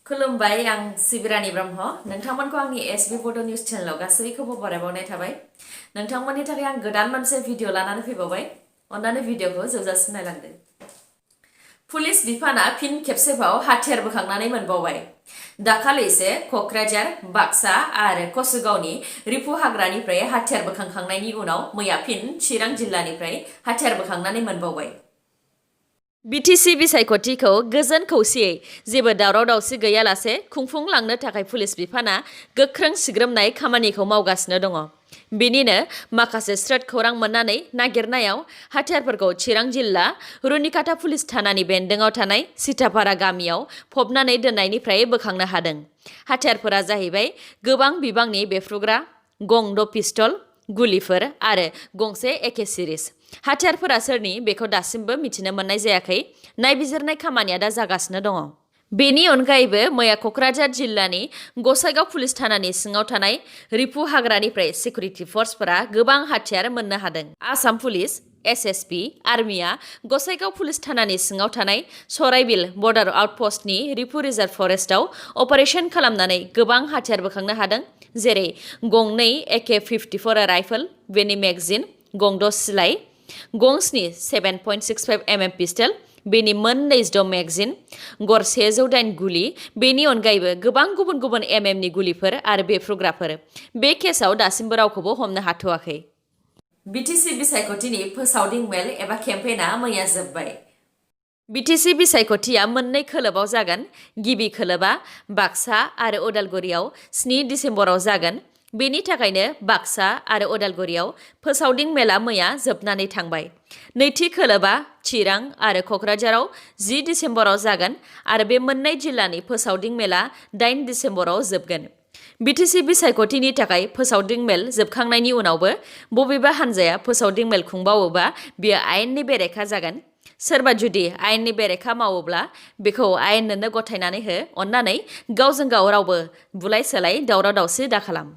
खुलुमबाय आं सिबिरानि ब्रह्म नोंथांमोनखौ आंनि एसबी बड' निउज चेनेलाव गासैखौबो बरायबावनाय थाबाय नोंथांमोननि थाखाय आं गोदान मोनसे भिडिअ लानानै फैबावबाय अन्नानै भिडिअखौ जोबजासिम नायलांदो पुलिस बिफाना फिन खेबसेबाव हाथियार बोखांनानै मोनबावबाय दाखालिसो क'क्राझार बाक्सा आरो कसुगावनि रिफु हाग्रानिफ्राय हाथियार बोखांखांनायनि उनाव मैया फिन चिरां जिल्लानिफ्राय हाथियार बोखांनानै मोनबावबाय बिटिसि बिसायख'थिखौ गोजोन खौसेयै जेबो दावराव दावसि गैयालासे खुंफुंलांनो थाखाय पुलिस बिफाना गोख्रों सिग्रोमनाय खामानिखौ मावगासिनो दङ बेनिनो माखासे स्रोद खौरां मोननानै नागिरनायाव हाथियारफोरखौ चिरां जिल्ला रुनिकाटा पुलिस थानानि बेन्दोंआव थानाय सितापारा गामियाव फबनानै दोननायनिफ्राय बोखांनो हादों हाथियारफोरा जाहैबाय गोबां बिबांनि बेफ्रुग्रा गं द' पिस्तल गुलिफोर आरो गंसे एके सिरिज हाथियारफोरा सोरनि बेखौ दासिमबो मिथिनो मोननाय जायाखै नायबिजिरनाय खामानिया दा जागासिनो दङ बेनि अनगायैबो मैया क'क्राझार जिल्लानि गसाइगाव पुलिस थानानि सिङाव थानाय रिफु हाग्रानिफ्राय सिकिउरिटि फर्सफोरा गोबां हाथियार मोननो हादों आसाम पुलिस एसएसपि आर्मिया गसाइगाव पुलिस थानानि सिङाव थानाय सराइबिल बर्डार आउटपस्टनि रिफु रिजार्भ फरेस्टआव अपारेशन खालामनानै गोबां हाथियार बोखांनो हादों जेरै गंनै एके 54 राइफल बेनि मेगजिन गंद' सिलाइ गंस्नि 7.65 mm पिस्टल बेनि मोन 26 मेगजिन गरसे 108 गुलि बेनि अनगायैबो गोबां गुबुन गुबुन एमएमनि गुलिफोर आरो बेफ्रुग्राफोर बे केसआव दासिमबो रावखौबो हमनो हाथ'वाखै बिटिसि बिसायख'थिनि फोसावदिं मेल एबा केम्पेइना मैया जोबबाय बिटिसि बिसायख'थिया मोननै खोलोबाव जागोन गिबि खोलोबा बाक्सा आरो उदालगुरियाव 7 डिसेम्बराव जागोन बेनि थाखायनो बाक्सा आरो उदालगुरियाव फोसावदिं मेला मैया जोबनानै थांबाय नैथि खोलोबा चिरां आरो क'क्राझाराव 10 डिसेम्बराव जागोन आरो बे मोननै जिल्लानि फोसावदिं मेला 8 डिसेम्बराव जोबगोन बिटिसि बिसायख'थिनि थाखाय फोसावदिं मेल जोबखांनायनि उनावबो बबेबा हान्जाया फोसावदिं मेल खुंबावोबा बियो आयेननि बेरेखा जागोन सोरबा जुदि आयेननि बेरेखा मावोब्ला बेखौ आयेननोनो गथायनानै हो अन्नानै गावजों गाव रावबो बुलाय सोलाय दावराव दावसि दाखालाम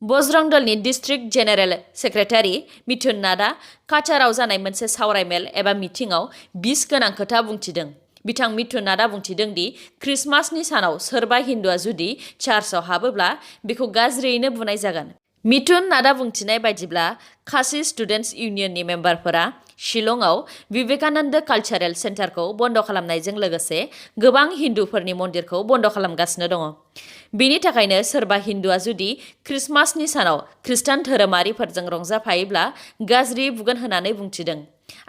Bajrang दलनि district general secretary Mithun नाथआ काछाराव जानाय मोनसे सावरायमेल एबा मिटिंआव बिस गोनां खोथा बुंथिदों बिथां मिथुन नाथआ बुंथिदों दि क्रिसमासनि सानाव सोरबा हिन्दुआ जुदि चार्चआव हाबोब्ला बेखौ गाज्रियैनो बुनाय जागोन मिथुन नाथआ बुंथिनाय बायदिब्ला खासि स्टुडेन्टस इउनियननि मेम्बारफोरा शिलंआव विवेकानन्द कालचारेल सेन्टारखौ बन्द खालामनायजों लोगोसे गोबां हिन्दुफोरनि मन्दिरखौ बन्द खालामगासिनो दङ बेनि थाखायनो सोरबा हिन्दुआ जुदि क्रिसमासनि सानाव खृष्टान धोरोमारिफोरजों रंजाफायोब्ला गाज्रि बुगोन होननानै बुंथिदों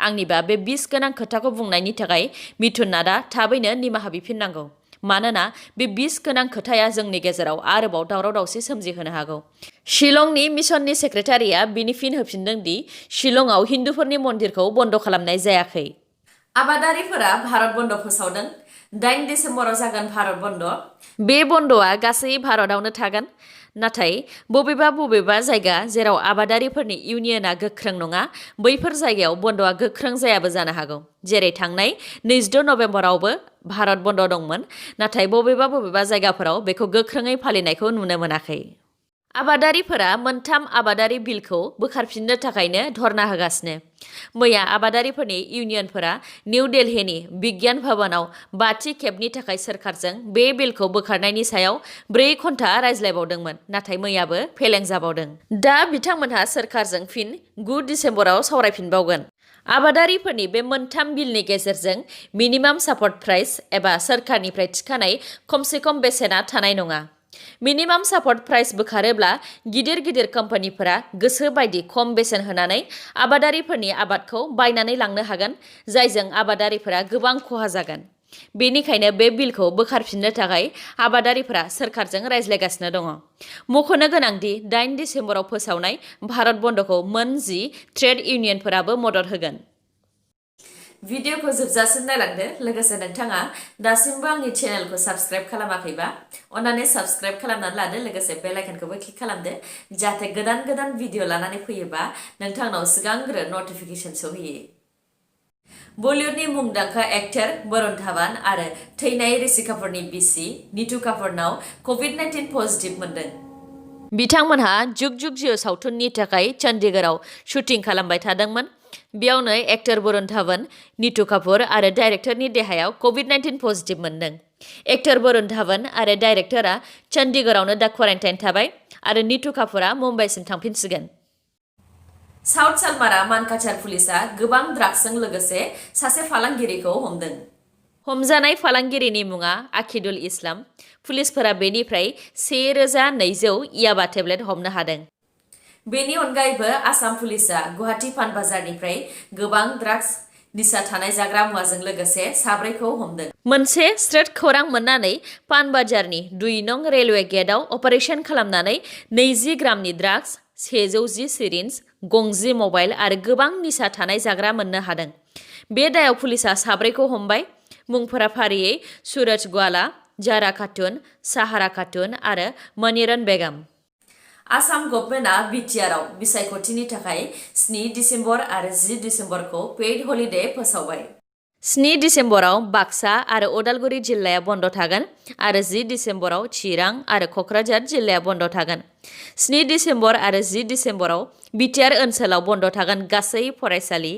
आंनिबा बे बिस गोनां खोथाखौ बुंनायनि थाखाय मिथुन नाथआ थाबैनो निमाहा बिफिननांगौ मानोना बे बिस गोनां खोथाया जोंनि गेजेराव आरोबाव दावराव दावसि सोमजिहोनो हागौ शिलंनि मिशननि सेक्रेटारिया बिनि फिन होफिनदों दि शिलंआव हिन्दुफोरनि मन्दिरखौ बन्द खालामनाय जायाखै आबादारिफोरा भारत बन्द फोसावदों 8 डिसेम्बराव जागोन भारत बन्द बे बन्दआ गासै भारतआवनो थागोन नाथाय बबेबा जायगा जेराव आबादारिफोरनि इउनियना गोख्रों नङा बैफोर जायगायाव बन्दआ गोख्रों जायाबो जानो हागौ जेरै थांनाय 26 नभेम्बरावबो भारत बन्द दंमोन नाथाय बबेबा जायगाफोराव बेखौ गोख्रोङै फालिनायखौ नुनो मोनाखै आबादारिफोरा मोनथाम आबादारि बिलखौ बोखारफिननो थाखायनो धर्ना होगासिनो मैया आबादारिफोरनि इउनियनफोरा निउ दिल्लीनि बिगियान भवनाव 5थि खेबनि थाखाय सोरखारजों बे बिलखौ बोखारनायनि सायाव 4 घन्टा रायज्लायबावदोंमोन नाथाय मैयाबो फेलें जाबावदों दा बिथांमोनहा सोरखारजों फिन 9 डिसेम्बराव सावरायफिनबावगोन आबादारिफोरनि बे मोनथाम बिलनि गेजेरजों मिनिमाम सापर्ट प्राइस एबा सोरखारनिफ्राय थिखानाय खमसे खम बेसेना थानाय नङा मिनिमाम सापर्ट प्राइस बोखारोब्ला गिदिर कम्पानिफोरा गोसो बायदि खम बेसेन होनानै आबादारिफोरनि आबादखौ बायनानै लांनो हागोन जायजों आबादारिफोरा गोबां खहा जागोन बेनिखायनो बे बिलखौ बोखारफिननो थाखाय आबादारिफोरा सोरखारजों रायज्लायगासिनो दङ मख'नो गोनांदि 8 डिसेम्बराव फोसावनाय भारत बन्दखौ मोन 10 ट्रेड इउनियनफोराबो मदद होगोन भिडिअखौ जोबजासिम नायलांदो लोगोसे नोंथाङा दासिमबो आंनि चेनेलखौ साबस्क्राइब खालामाखैबा अन्नानै साबस्क्राइब खालामनानै लादो लोगोसे बेल आइकनखौबो क्लिक खालामदो जाहाथे गोदान भिडिअ लानानै फैयोबा नोंथांनाव सिगांग्रो नटिफिकेसन सौहैयो बलिउडनि मुंदांखा एक्टर वरुण धावन आरो थैनाय ऋषि कापुरनि बिसि नीतू कापुरनाव COVID-19 पजिटिभ मोनदों बिथांमोनहा जुग जुग जिउ सावथुननि थाखाय चंडीगढ़आव शुटिं खालामबाय थादोंमोन बेयावनो एक्टर बरुण धवन, नीतू कापुर आरो डाइरेक्टरनि देहायाव COVID-19 पजिटिभ मोनदों। एक्टर बरुण धवन आरो डाइरेक्टरा चन्डीगढ़आवनो दा क्वारेन्टाइन थाबाय आरो नीतू कापुरा मुम्बाइसिम थांफिनसिगोन। साउथ सालमारा मानकाचार पुलिसा गोबां ड्राग्सजों लोगोसे सासे फालांगिरिखौ हमदों। हमजानाय फालांगिरिनि मुङा आकिदुल इस्लाम। पुलिसफोरा बेनिफ्राय 1200 याबा टेब्लेट हमनो हादों। बेनि अनगायैबो आसाम पुलिसा गुवाहाटी पान बाजारनिफ्राय गोबां ड्राग्स निसा थानाय जाग्रा मुवाजों लोगोसे साब्रैखौ हमदों। मोनसे स्ट्रेट खौरां मोननानै पान बाजारनि 2 नं रेलवे गेटआव अपारेशन खालामनानै 20 ग्रामनि ड्राग्स, 110 सिरिन्ज, गंजि मबाइल आरो गोबां निसा थानाय जाग्रा मोननो हादों। बे दायाव पुलिसा साब्रैखौ हमबाय। मुंफोरा फारियै सुरज ग्वाला, जारा खातुन, साहारा खातुन आरो मनिरन बेगम। आसाम गभर्नमेन्टआ बिटिआरआव बिसायख'थिनि थाखाय 7 डिसेम्बर आरो 10 डिसेम्बरखौ पेइड हलिडे फोसावबाय। 7 डिसेम्बराव बाक्सा आरो उदालगुरि जिल्लाया बन्द थागोन आरो 10 डिसेम्बराव चिरां आरो क'क्राझार जिल्लाया बन्द थागोन। 7 डिसेम्बर आरो 10 डिसेम्बराव बिटिआर ओनसोलाव बन्द थागोन गासै फरायसालि,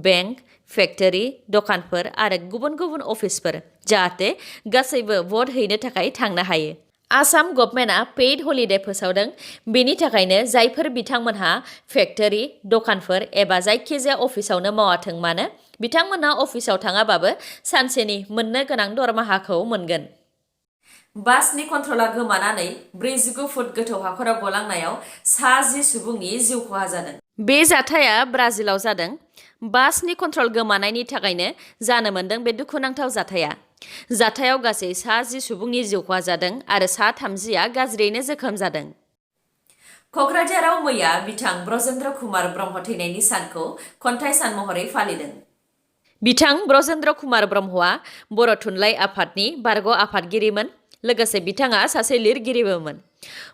बेंक, फेक्टरि, दखानफोर आरो गुबुन गुबुन अफिसफोर, जाहाथे गासैबो भट हैनो थाखाय थांनो हायो। आसाम गभर्नमेन्टआ पेइड हलिडे फोसावदों। बेनि थाखायनो जायफोर बिथांमोनहा फेक्टरि, दखानफोर एबा जायखिजाया अफिसावनो मावाथों मानो बिथांमोनहा अफिसाव थाङाबाबो सानसेनि मोननो गोनां दरमाहाखौ मोनगोन। बासनि कन्ट्रला गोमानानै 49 फुट गोथौ हाखराव गलांनायाव सा 10 सुबुंनि जिउ खहा जादों। बे जाथाया ब्राजिलाव जादों। बासनि कन्ट्रल गोमानायनि थाखायनो जानो मोनदों बे दुखुनांथाव जाथाया। जाथायाव गासै सा 10 सुबुंनि जिउ खहा जादों आरो सा 30आ गाज्रियैनो जोखोम जादों। क'क्राझाराव मैया बिथां ब्रजेन्द्र कुमार ब्रह्म थैनायनि सानखौ खन्थाइ सान महरै फालिदों। बिथां ब्रजेन्द्र कुमार ब्रह्मआ बर' थुनलाइ आफादनि बारग' आफादगिरिमोन। लोगोसे बिथाङा सासे लिरगिरिबोमोन।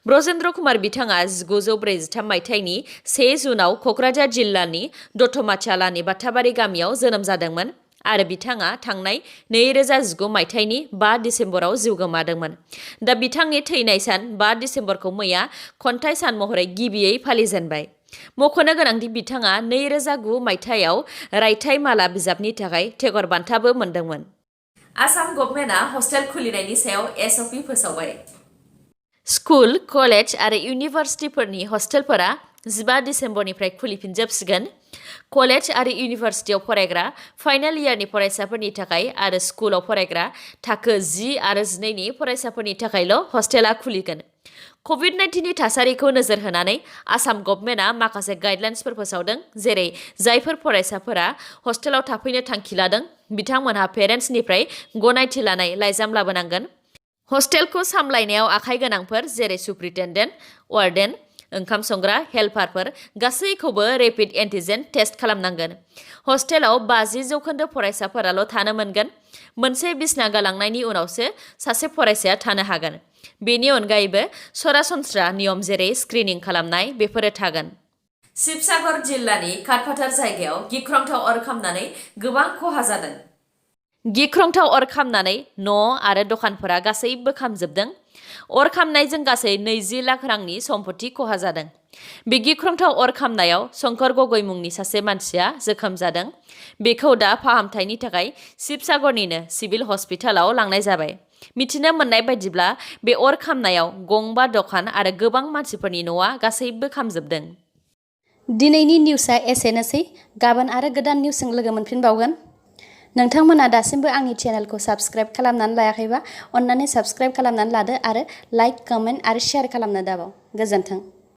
ब्रजेन्द्र कुमार बिथाङा 1943 मायथाइनि 1 जुनाव क'क्राझार जिल्लानि दतमाचालानि बाथाबारि गामियाव जोनोम जादोंमोन आरो बिथाङा थांनाय 2019 मायथाइनि 5 डिसेम्बराव जिउ गोमादोंमोन। दा बिथांनि थैनाय सान 5 डिसेम्बरखौ मैया खन्थाइ सान महरै गिबियै फालिजेनबाय। मख'नो गोनांदि बिथाङा 2009 मायथाइयाव रायथाइ माला बिजाबनि थाखाय टेगर बान्थाबो मोनदोंमोन। आसाम गभर्नमेन्टआ हस्टेल खुलिनायनि सायाव SOP फोसावबाय। स्कुल, कलेज आरो इउनिभार्सिटिफोरनि हस्टेलफोरा 15 डिसेम्बरनिफ्राय खुलिफिनजोबसिगोन। कलेज आरो इउनिभार्सिटियाव फरायग्रा फाइनाल इयारनि फरायसाफोरनि थाखाय आरो स्कुलाव फरायग्रा थाखो 10 आरो 12 नि फरायसाफोरनि थाखायल' हस्टेला खुलिगोन। COVID-19नि थासारिखौ नोजोर होनानै आसाम गभर्नमेन्टआ माखासे गाइडलाइन्सफोर फोसावदों, जेरै जायफोर फरायसाफोरा हस्टेलाव थाफैनो थांखि लादों बिथांमोनहा पेरेन्ट्सनिफ्राय गनायथि लानाय लाइजाम लाबोनांगोन। हस्टेलखौ सामलायनायाव आखाइ गोनांफोर जेरै सुप्रिटेन्डेन्ट, वार्डेन, ओंखाम संग्रा, हेल्पारफोर गासैखौबो रेपिड एन्टिजेन टेस्ट खालामनांगोन। हस्टेलाव 50% फरायसाफोराल' थानो मोनगोन। मोनसे बिसना गालांनायनि उनावसो सासे फरायसाया थानो हागोन। बेनि अनगायैबो सरासनस्रा नियम जेरै स्क्रिनिं खालामनाय बेफोरो थागोन। शिबसागर जिल्लानि काटफाथार जायगायाव गिख्रंथाव अर खामनानै गोबां खहा जादों। गिख्रंथाव अर खामनानै न' आरो दखानफोरा गासैबो खामजोबदों। अर खामनायजों गासै 20 लाख रांनि सम्पति खहा जादों। बे गिख्रंथाव अर खामनायाव शंकर गगৈ मुंनि सासे मानसिया जोखोम जादों। बेखौ दा फाहामथायनि थाखाय शिबसागरनिनो सिभिल हस्पिटालाव लांनाय जाबाय। मिथिनो मोननाय बायदिब्ला बे अर खामनायाव गंबा दखान आरो गोबां मानसिफोरनि न'आ गासैबो खामजोबदों। दिनैनि निउसआ एसेनोसै। गाबोन आरो गोदान निउसजों लोगो मोनफिनबावगोन। नोंथांमोना दासिमबो आंनि चेनेलखौ साबस्क्राइब खालामनानै लायाखैबा अन्नानै साबस्क्राइब खालामनानै लादो आरो लाइक, कमेन्ट आरो शेयार खालामनो दाबाव। गोजोन्थों।